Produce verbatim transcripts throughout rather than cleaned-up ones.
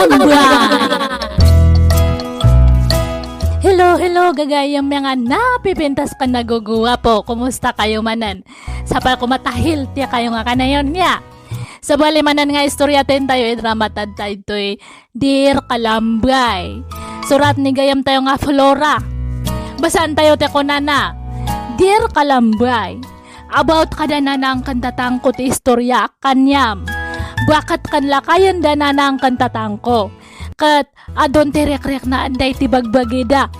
Kalambay! Hello, hello, gagayyem nga napipintas ken naguguwapo. Kumusta kayo manen? Sapay ko matahil ti kayo nga kanayon nga. Sabali manen nga istorya tayo, idrama tayo itoy Dear Kalambay. Surat ni gayam tayo nga Flora. Basaan tayo ti kunana. Dear Kalambay, about kada nanang ken tatangko ti istorya kaniam. Baket ken lakayen da nanang ken tatangko. Ket adun ti rekreknaanda iti bagbagida.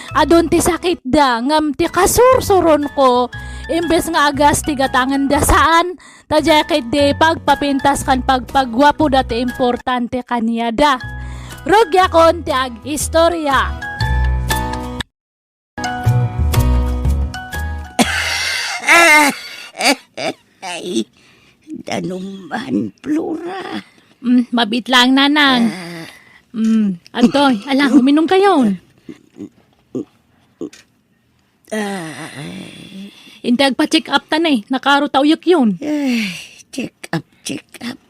Adun ti sakitda, ngem ti kasursuronko, imbes nga agas ti gatangenda saan, ta diay ketdi pagpapintas ken pagpaguapoda ti importante kaniada. Rugiakon ti ag-istorya. Ay, danum man, Flora. Mm, mabit lang, Nanang. Ah. Mm, Antoy, ala, uminom kayon. Ay. Intay agpa-check up ta ne, nakaro ta uyekyon. Ay, check up, check up.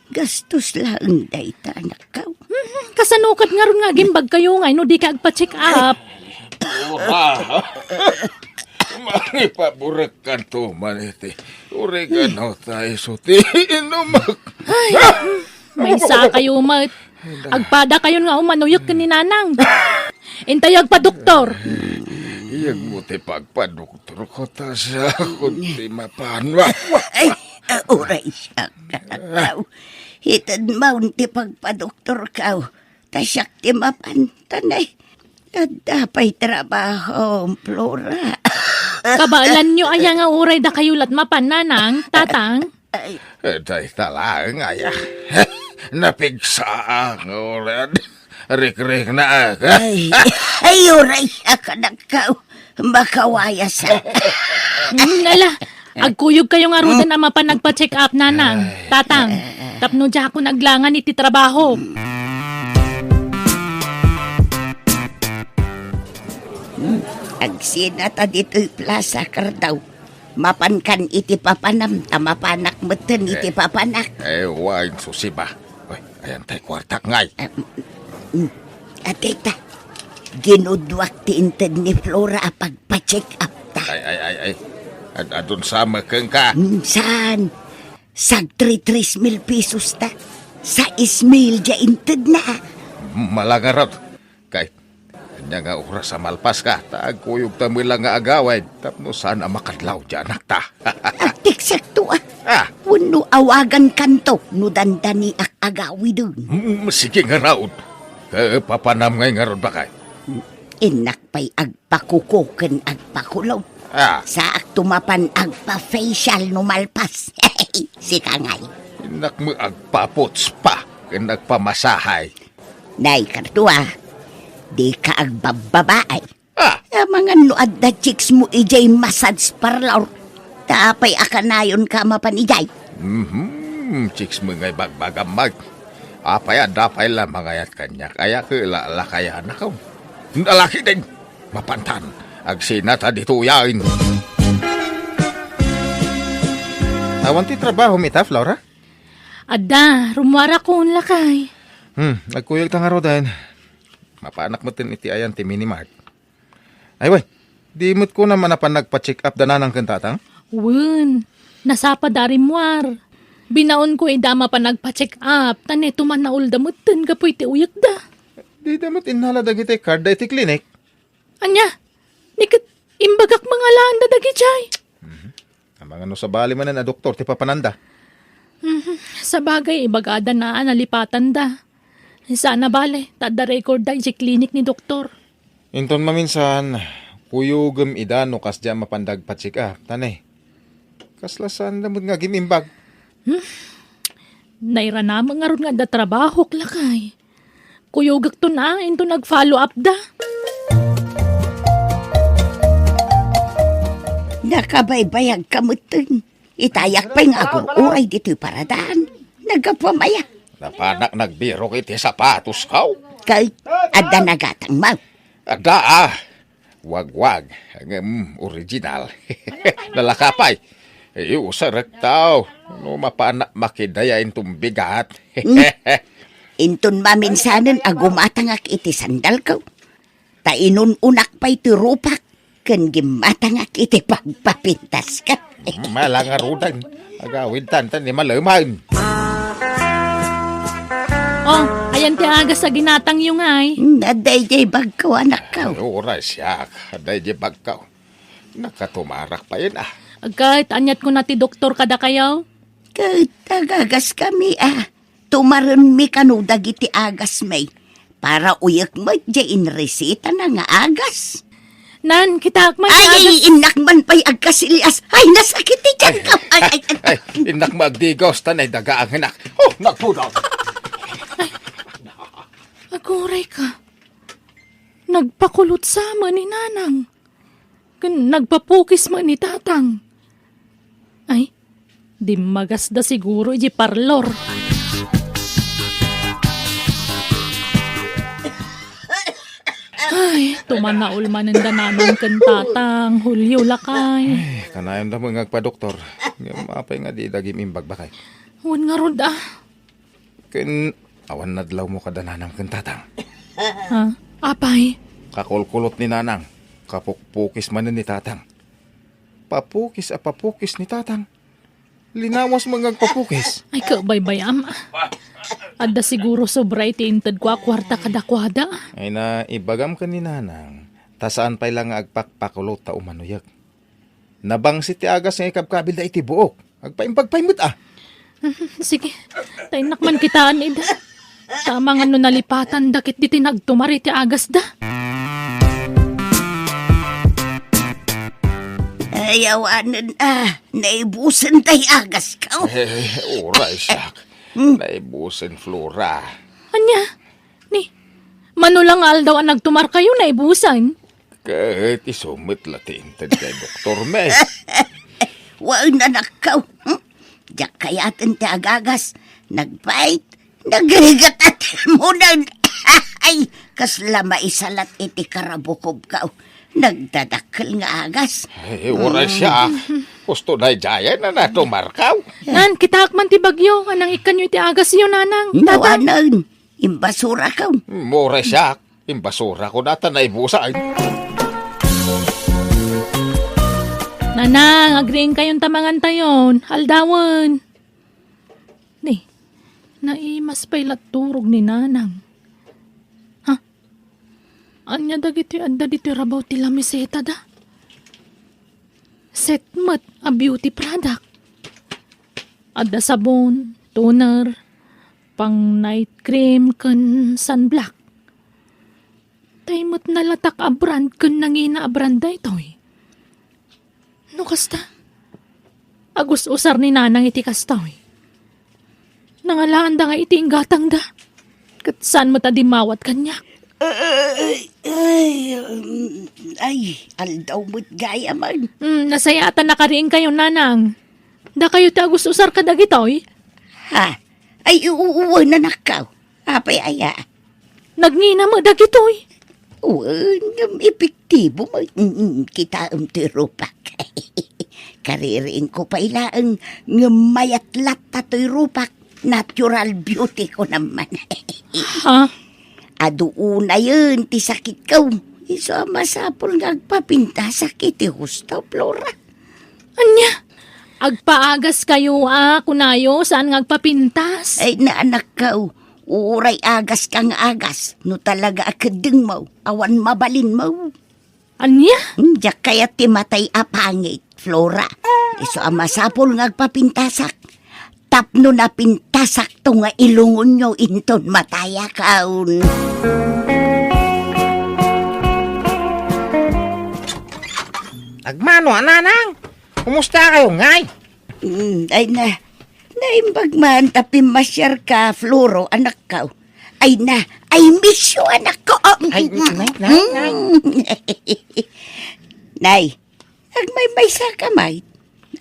Gastos laeng dayta, anakko. Mhm, kasano ket ngarud nga agimbag kayo nga no dika agpa-check up? Ora. Mangipaburek kanto man iti oregano ta isu ti inumak. Ay, maysa kayo met. Agpada kayon nga umanuyek ken ni Nanang. Intayo agpadoktor. Iyag mo ti pagpadoktor ko ta siya kun ti mapan. Ay, uray siak, anakko. Ited maon ti pagpadoktor kaw. Ta siak ti mapan, ta ne, adda pay trabaho, Flora. Kabaelanyo aya nga uray dakayo lat mapan, Nanang, Tatang? Ay. Eh, dayta laeng aya. Napigsaak nga uray. Rikrik na aka. Ay, ay, uray, anakko. Makawayas a. Mm, ala, agkuyog kayo ngaruden a mapan agpa-check up, Nanang, Tatang, tapno diakon aglangan iti trabaho. Hmm, agsina ta ditoy plaza, Kardaw. Mapankan iti papanam, ta mapanak metten iti papanak. Eh, wen, susiba. Oy, ayan tay kuartak ngay. Ah, mm, mm. Adda ta. Ginudduak ti inted ni Flora a pagpa-check up ta. Ay, ay, ay, ay. Ad-, adun sa makenka. Mm, saan? Sagtri tres mil pesos ta. Sais mil diay intedna. Malangarot. Kay, ania nga oras a malpaska, ta agkuyogta met lang nga agawid, tapno saan a makadlaw diay anakta. Agtiksakto a. Ah. Wenno awagankanto no dandaniak agawiden. Mm, sige ngarud. Ket papanam ngay ngarud, bakay? Innak pay agpakuko ken agpakulot. Ah. Saakto mapan agpa-facial no malpas. Sika ngay. Innak met agpa-foot spa ken agpamasahe. Nay, Kardaw, dika agbabbabae. Ah. Amangan no adda chicks mo idiay massage parlor. Ta apay a kanayonka mapan idiay? Mhm, chicks mo ngay bagbagam, Mag. Apay, adda pay la mangayat kaniak. Aya ket la-, lakayanakon. Nalaki din. Mapantan. Agsina ta ditoyen. Awan ti trabaho met ita, Flora? Adda, rummuarakon, lakay. Hmm, agkuyogta ngaruden. Mapanak metten iti ayan ti Minimart. Ay, wen, di met kunam a napan nagpa-check up da nanang ken tatang? Wen, nasapa da a rimmuar. Binaonko ida a mapan nagpa-check up, ta ne tumannaolda metten gapu iti uyekda. Dida met innala dagiti card da iti klinik? Ania? Ni ket imbagak mangalaanda dagidiay. Mhm. Amangan no sabali manen a doktor ti papananda. Mhm. Sabagay, ibagada na a nalipatanda. Saan a bale, ta adda record da idiay klinik ni doktor. Inton maminsan, kuyogem ida no kasdiay a mapan dagpa-check up, ta ne. Kasla saanda met nga agim-imbag. Hmm? Nairanamem ngarud nga adda trabahok, lakay. Kuyogekton a, inton nag-follow up da. Nakabaybayagka metten. Itayak pay nga agur-uray ditoy paradaan. Naggapuam aya. Napanak nagbirok iti sapatosko. Kay, adda nagatangmo. Adda, ah. Wagwag, ngem original. Nalaka pay. Iusarek tao. No mapanak makidaya inton bigat. Hmm. Inton maminsanen a gumatangak iti sandalko, ta inun-unak pay ti rupak ken gimmatangak iti pagpapintasko. Mala ngaruden. Agawidtan ta ni maleman. Oh, ayan ti agas a ginatangyo ngay. Hmm, adda idiay bagko, anakko. Ay, uray siak. Adda idiay bagko. Nakatumarak pay, ah. Agkay, aniat kuna ti doktor kadakayo? Ket agagaskami, ah. Tumarenmi kano dagiti agasmi. Para uyek met diay inresitana nga agas. Nan, kitaak man ti agas. Ay, innak man pay agkasilias. Ay, nasakit ti tiyanko. Ay, ay, ay. Ay, innak maagdigos, ta naidaga ang inak. Oh, nagpudaw. Ay, aguray ka. Nagpakulot sa man ni Nanang. Ken nagpapukis man ni Tatang. Ay, dimmagasda siguro iti parlor. Ay, tumanaol manen da Nanang ken Tatang, Julio lakay. Ay, kanayonda met nga agpadoktor. Ngem apay nga dida gim-imbag, baket? Wen ngarud, ah. Ken awan nadlawmo kada Nanang ken Tatang? Ha? Apay? Kakulkulot ni Nanang, kapukpukis manen ni Tatang. Papukis a papukis ni Tatang. Linawas met nga agpapukis. Ay, kabaybay-am. Adda siguro sobra iti intedko a kuarta kadakuada. Ay na, ibagam ken ni Nanang, ta saan pay la nga agpakpakulot ta umanuyek. Nabangsit ti agas nga ikabkabilda iti buok. Agpaimbag pay met, ah. Sige, ta innak man kitaen ida. Ta amangan no nalipatanda ket ditoy nagtumar iti agasda. Ay, awanen, ah, naibusen tay agasko. Eh, uray siak. Hmm. Naibusen, Flora. Ania? Ni, mano la nga aldaw a nagtumarkayo, naibusen? Ket isu met la ti inted kay doktor, me. Wen, anakko. Hmm? Diak kayaten ti agagas. Nagpait, nagrigat a timunen. Ay, kasla maisalat iti karabukobko. Nagdadakkel nga agas. Ay, uray siak. Gusto daydiayen a natumarkaw. Nan, kitaak man ti bagyo a nangikkanyo iti agasyo, Nanang. Tatang. Nawanen. Imbasura kaw. Uray siak, imbasura ko data naibusan. Nanang, agriingkayon ta mangantayon. Aldawen. Ni, naimas pay la turog ni Nanang. Ha? Ania dagitoy adda ditoy rabaw ti lamiseta da? Set met a beauty product. Adda sabon, toner, pang night cream, ken sunblock. Tay met nalatak a brand ken nangina a brand daytoy. No kasta, agus-usar ni Nanang iti kastoy. Nangalaanda nga iti inggatangda. Ket saan met a dimmawat kaniak? Ay, ay, um, ay, aldaw met gayamen. Hmm, nasayaat a nakariingkayo, Nanang. Dakayo ti agus-usar kadagitoy? Ha? Ay, u-, u-, wen, anakko. Apay aya? Nagngina met dagitoy. Wen, ngem epektibo met. Mm, mm, kitaem ti rupak. Kaririingko pay laeng, ngem mayat latta toy rupak. Natural beauty ko naman. Ha? Adu unayen ti sakitko. Isu a masapul nga agpapintasak iti husto, Flora. Ania? Agpaagaskayo a, kunayo, saan nga agpapintas? Ay, na, anakko, uray agas ka nga agas, no talaga a keddengmo, awan mabalinmo. Ania? Hmm, diak kayat ti matay a pangit, Flora. Isu a masapul nga agpapintasak. Tapno napintasakto nga ilungonyo inton matayakon. Agmano a, Nanang? Kumusta kayo, ngay? Mm, ay na, naimbag man ta pimmasiar ka, Floro, anakko. Ay na, I miss you, anakko. Oh, Ay, mm, nay, nay, nay. Mm. Nay, agmaymaysa ka, may.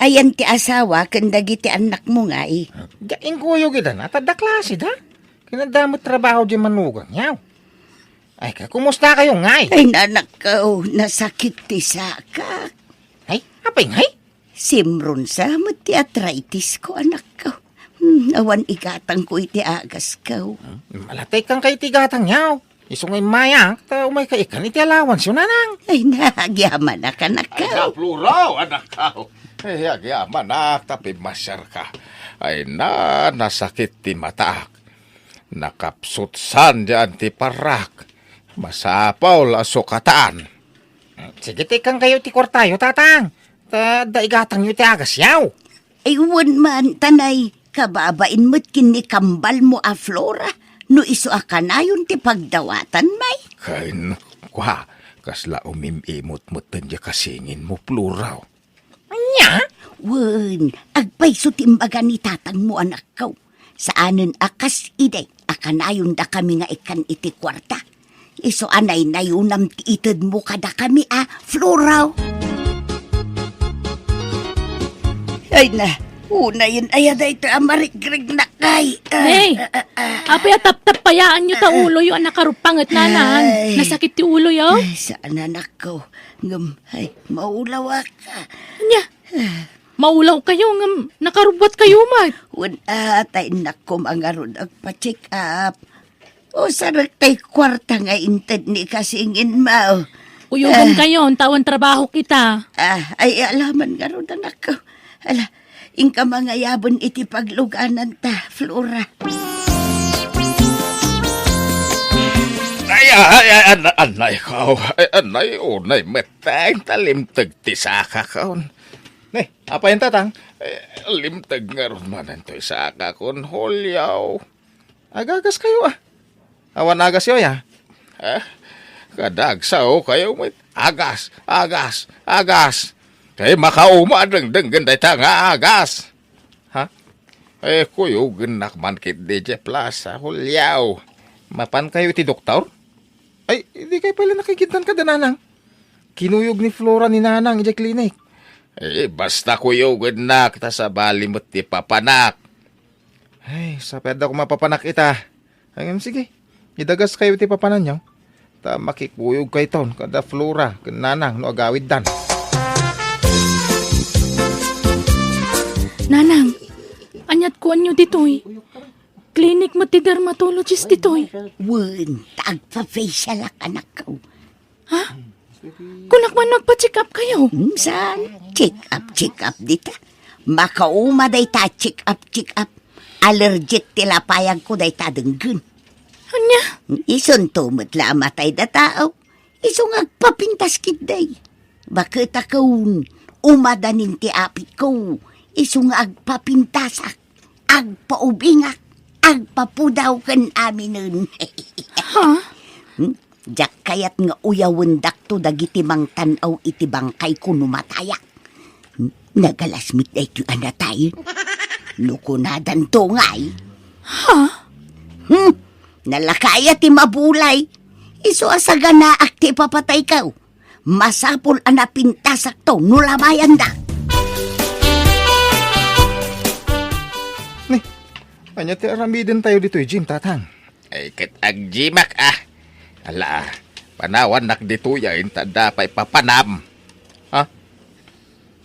Ayan ti asawa ken dagiti annakmo, ngay. Gaing kuyo gida na, tadda klase da. Kinadamot trabaho di manugang, yaw. Ay, ka, kumusta kayo, ngay? Ay, nanakko, nasakit ti saka. Ay, apay, ngay? Simron sa met ti arthritis ko, anakko. Hmm, awan igatangko iti agasko. Hmm? Malatay kan kay iti gatangyo. Isu nga immayak, ta umayka ikkan iti allowance yo, nanang. Ay, nagyaman a kanakko. Ay, na, Flora, anakko. Ay, agyamanak, ta pimmasiarka. Ay, na, nasakit ti mataak. Nakapsutsan di antiparak. Masapul a sukatan. Sige, ti ikkankayo ti kuartayo, tatang. Ta adda igatangyo ti agasyo. Ay, wen man, tanay, kababain met ken ni kambalmo a Flora, no isu a kanayon ti pagdawatan, may. Ken, kua, kasla umim-imot metten diay kasinginmo, Flora. Ania? Wen, agpayso ti imbaga ni tatangmo, anakko. Saanen a kas idi a kanayondakami nga ikkan iti kuarta. Isu a naynayonam ti itedmo kadakami a, Flora. Ay na, unayen aya daytoy a marigregnak, ay. Ah, Nay, ah, ah, ah. Apay a taptappayaanyo ta uloyo a nakaruppanget, nanang? Ay. Nasakit ti uloyo? Ay, saan, anakko. Ngem, ay, maulawak. Ania? Maulawkayo ngem nakarubbuatkayo met. Wen, ah, ta innak koma ngarud agpa-check up. Usarek tay kuarta nga inted ni kasinginmo. Kuyogenkayon, ta awan trabahok ita. Ah, ay, alaman ngarud, anakko. Ala, inka mangayaben iti paglugananta, Flora. Ay, ay, ay, an-, anay ko. Ay, anay, unay met. Tay, ta limteg ti sakakon. Ne, apay, tatang? Eh, limteg ngarud manen toy sakakon, Julio. Agagaskayo, ah. Awan agasyo, ya? Eh, kada agsaokayo met. Agas, agas, agas. Kay makauma a dengdenggen dayta nga agas. Ha? Eh, kuyogennak man ketdi idiay plaza, Julio. Mapankayo iti doktor? Ay, dikay pay la nakikidtan kada nanang. Kinuyog ni Flora ni nanang idiay klinik. Eh, basta kuyogennak, ta sabali met ti papanak. Ay, sapay adda koma papanak ita. Ay, ngem sige, idagaskayo ti papananyo. Ta makikuyogkayton kada Flora ken nanang no agawiddan. Nanang, aniat kuanyo ditoy? Klinik met ti dermatologist ditoy. Wen, ta agpa-facial ak, anakko. Ha? Kunak man nagpa-check-upkayo? Hmm, saan? Check-up, check-up dita. Makauma dayta check-up, check-up. Allergic ti lapayagko dayta denggen. Ania? Isunto met la a matay da tao. Isu nga agpapintas ketdi. Baketaken, umadanin ti apitko. Isu nga agpapintasak. Agpaubingak, agpapudaw ken aminen. Ha? Hmm? Diak kayat nga uyawendakto dagiti mangtan-aw iti bangkayko no matayak. Hmm? Nagalas met daytoy a natayen. No kunadanto ngay. Ha? Hmm? Nalakaya ti mabulay. Isu a saganaak ti ipapatayko. Masapul a napintasakto no lamayanda. Ni, ania ti aramidentayo ditoy gym, tatang? Ay, ket ag-gymak, ah. Ala, ah, panawannak ditoy, ah, inta adda pay papanam. Ha?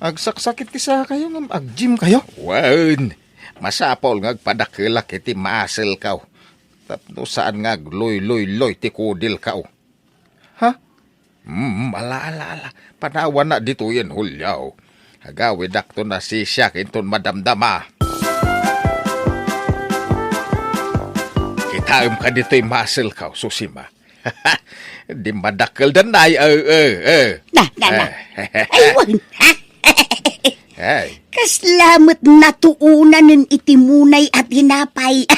Agsaksakit ti sakayo ngem ag-gymkayo? Wen, masapul nga agpadakkelak iti muscle-ko. Tapno saan nga agluyluy-luy ti kudilko. Ha? Hmm, ala, ala, ala. Panawanna ditoyen, Julio. Agawidakton a sisiak inton madamdama. Kitaem kadi toy muscle-ko, Susima. Dimmadakkel danay, eh, eh, eh. Na, na, na. Eh. Ay, wen. Ay. Kasla met natuonanen iti munay a tinapay.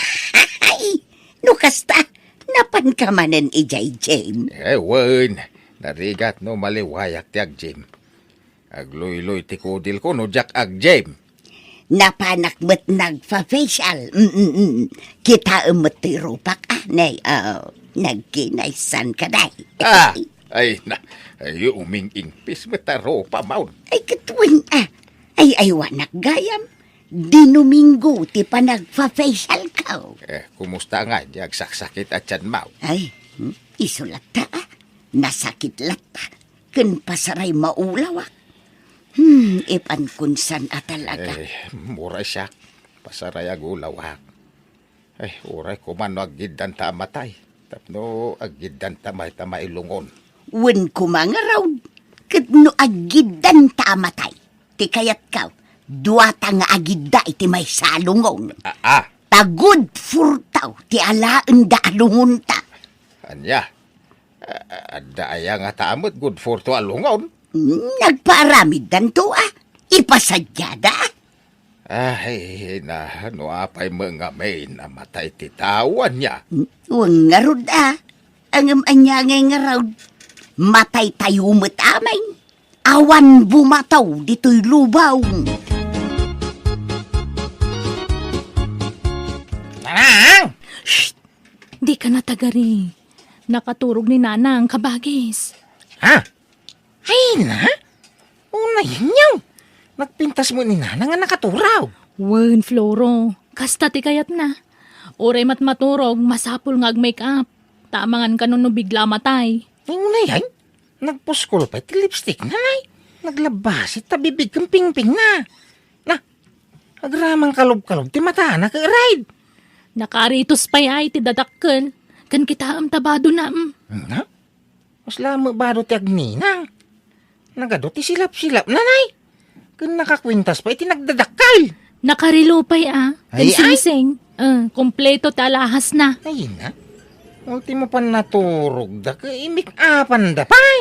Ay, no kasta, napanka manen idiay gym? Eh, wen. Narigat no maliwayak ti ag-gym. Agluyluy ti kudilko no diak ag-gym. Napanak met nagfa-facial. Mm, mm, mm. Kitaem met ti rupak, ah, nay, ah, nagkinaysan ka, day. Ah, ay, na, ay, uming-ingpis met a rupam. Ay, ket wen, ah. Ay, aywanak gayam. Dinumingo ti panagfa-facial-ko. Eh, kumusta nga, di agsaksakit a tiyanmo? Ay, hmm, isu latta, ah. Nasakit latta. Ken pasaray maulawak. Hmm, ipankon san a talaga. Eh, mura siak. Pasaray agulawak. Ay, uray koma no aggiddanta a matay. Tapno aggiddanta mayta mailungon. Wen koma ngarud, ket no aggiddanta a matay, ti kayatkaw, duata nga agidda iti maysa a lungon. Ah, ah. Ta good for taw ti alaenda a lungonta. Ania? A-, adda aya ngata met good for two a lungon? Nagpaaramiddanto a. Ipasadiada. Ay, na, no apay met ngamin a matay ti tao, ania? Wen ngarud a. Ngem ania ngay ngarud? Mataytayo met amin. Awan bumataw ditoy lubong. Nanang! Shh! Dika natagari. Nakaturog ni Nanang, kabagis. Ha? Ay na? Unayen niyo. Nagpintas met ni Nanang a nakaturog. Wen, Floro. Kasta ti kayatna. Uray met maturog, masapul nga ag-make up. Ta amangan kano no bigla a matay. Ay, unayen? Nagpuskol pay ti lipstick, nanay. Naglabasit ta bibig ken pingpingna. Na, agraman kalub-kalub ti matana ket raid. Nakaritos pay ay ti dadakkel. Ken kitaem ta badona, mm. Na? Mas lame bado ti agninang. Nagadu ti silap-silap, nanay. Ken nakakwintas pay ti nagdadakkel. Nakarilo pay a. Ay, ay. Ken singsing. Eh, kompleto ti alahasna. Ay na. Ultimo pay naturogda, ket imik-apanda pay.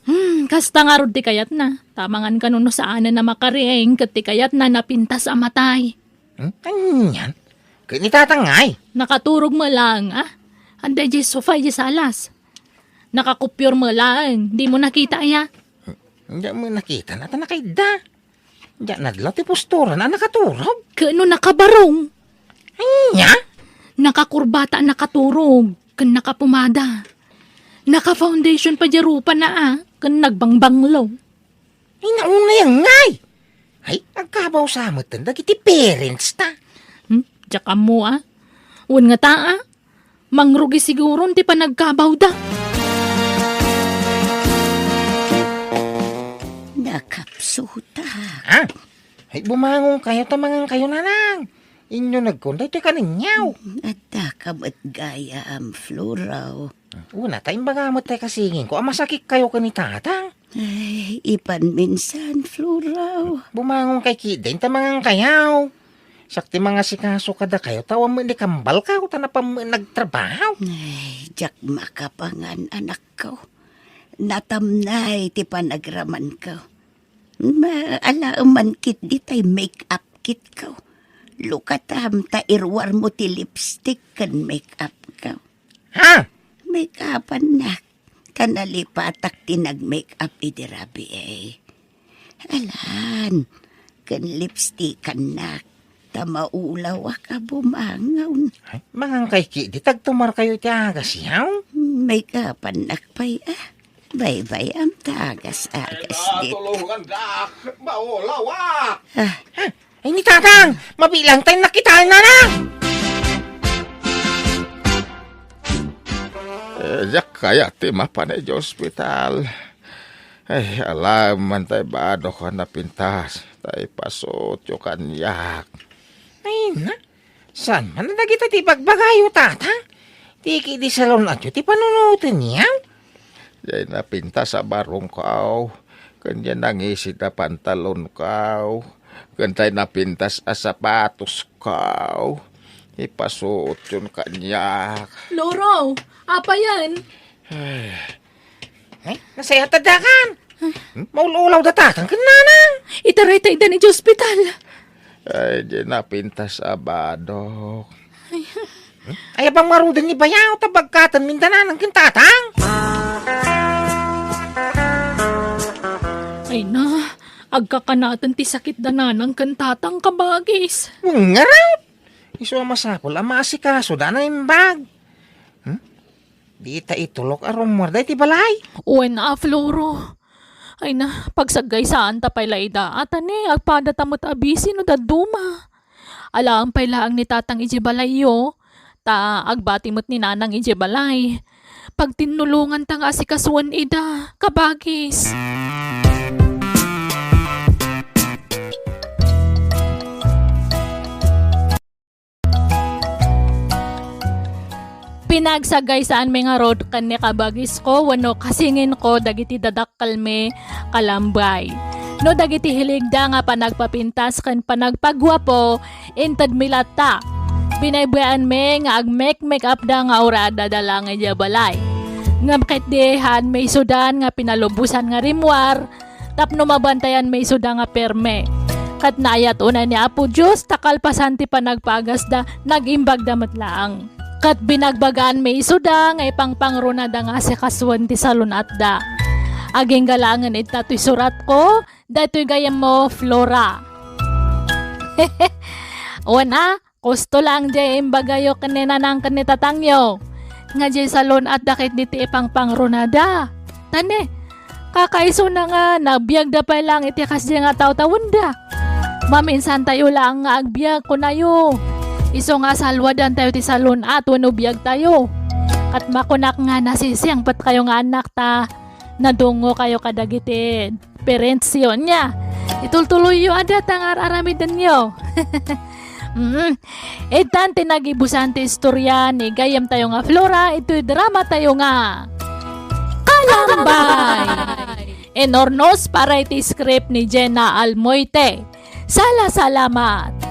Hmm, kasta ngarud ti kayatna. Ta amangan kano no saanen a makariing ket ti kayatna napintas a matay. Hmm? Anian? Ket ni Tatang ngay? Nakaturog met laeng, a? Adda idiay sofa idiay salas. Nakakupyor met laeng, dimo nakita aya? Diak met nakita, nata nakaidda. Diak nadlaw ti posturana a nakaturog. Ket no nakabarong? Ania? Nakakurbata a nakaturog, ken nakapumada. Naka-foundation pay diay rupana a, ken nagbangbanglo. Ay, naunay ngay! Ay, agkabaw sa metten dagiti parents ta. Hmm? Diak ammo a. Wen ngata a. Mangrugi siguron ti panagkabawda. Nakapsuta. Ah? Ay, bumangon kayo, ta mangan kayo, nanang. Inyo nagkon, daytoy kaninyaw. Adda ka met gayam, Floro. Una, ta imbaga met tay kasingingko a masakit kayo ken ni Tatang. Ay, ipan minsan, Floro. Bumangon kay kidin, ta mangan kayaw. Siak ti mangasikaso kadakayo, ta awan met ni kambalkaw, ta napan met nagtrabaho. Ay, diak makapangan, anakko. Natamnay ti panagramanko. Ma-, alaem man ketdi tay make-up kitko. Lukatam ta iruarmo ti lipstick ken make-upko. Ha? Make-upannak. Ta nalipatak ti nag-make-up idi rabii. Alan, ken lipstickannak. Ta maulawak a bumangon. Ay, mangan kay ketdi, tagtumarkayo iti agas, yaw? Make-upannak pay, a. Baybay-am ta agas-agas dita. Tulungan dak, maulaw, a. Ah. Ha? Ay, ni Tatang, mabilang tay nakita, nanang! Eh, diak kayat ti mapan idiay ospital. Ay, alaem man tay badok a napintas, tay pasuotyo kaniak. Ay, na, Saan man dagita ti ibagbagayo, Tatang? Ti ketdi salun-atyo ti panunotenyo? Diay napintas a barongko, ken diay nangisit a pantalonko, ken tay napintas a sapatosko. Ipasuotyon kaniak. Floro, apayen? Ay, Eh, nasayaat a dakan. Hmm? Maul-ulaw da Tatang ken Nanang. Itaray ta ida idiay ospital. Ay, diay napintas a badok. Ay. Hmm? Ay, apay ngaruden ni bayaw, ta bagkaten mi da Nanang ken Tatang. Ay na, agkakanaten ti sakit da Nanang ken Tatang, kabagis. Ngarud. Isu a masapul a maasikaso da naimbag. Hmm? Dita itulok a rummuar daytoy balay. Wen a, Floro. Ay na, pagsaggaysaan ta pay la ida. Ata ni, agpada ta met a busy no dadduma. Alaem pay laeng ni Tatang idiay balayyo. Ta agbati met ni Nanang idiay balay. Pagtinnulongan ta nga asikasuen ida, kabagis. Pinagsagaysaanmi ngarud ken ni kabagisko wenno kasinginko dagiti dadakkelmi kalambay. No dagiti hiligda nga panagpapintas ken panagpaguapo, intedmi latta. Binaybayanmi nga agmekmekapda nga ura addada laeng idiay balay. Ngem ketdi, haanmi isudan nga pinalubosan nga rimmuar tapno mabantayanmi isuda nga perme. Ket naayat unay ni Apo Dios ta kalpasan ti panagpagasda, nag-imbagda met laeng. Ket binagbagaanmi isuda nga ipangpangrunada nga asikasuen ti salun-atda. Agingga laengen ita toy suratko, daytoy gayyemmo, Flora. Wen a, kusto laeng diay imbagayo ken ni nanang ken ni tatangyo. Nga diay salun-atda ketdi ti ipangpangrunada. Tane, kakaisuna nga nabiagda pay laeng iti kasdiay nga tawtawenda. Maminsantayo laeng nga agbiag, kunayo. Isu nga salwadantayo ti salun-at wenno biagtayo. Ket makunak nga nasisiangpetkayo nga annak ta nadungokayo kadagiti parentsyo. Ania, itultuloyyo a dayta nga ar-aramidenyo. Mm. Itan ti nagibusan ti istorya ni gayyemtayo nga Flora itoy dramatayo nga Kalambay! Inurnos para iti script ni Jenna Almoite. Sala-salamat!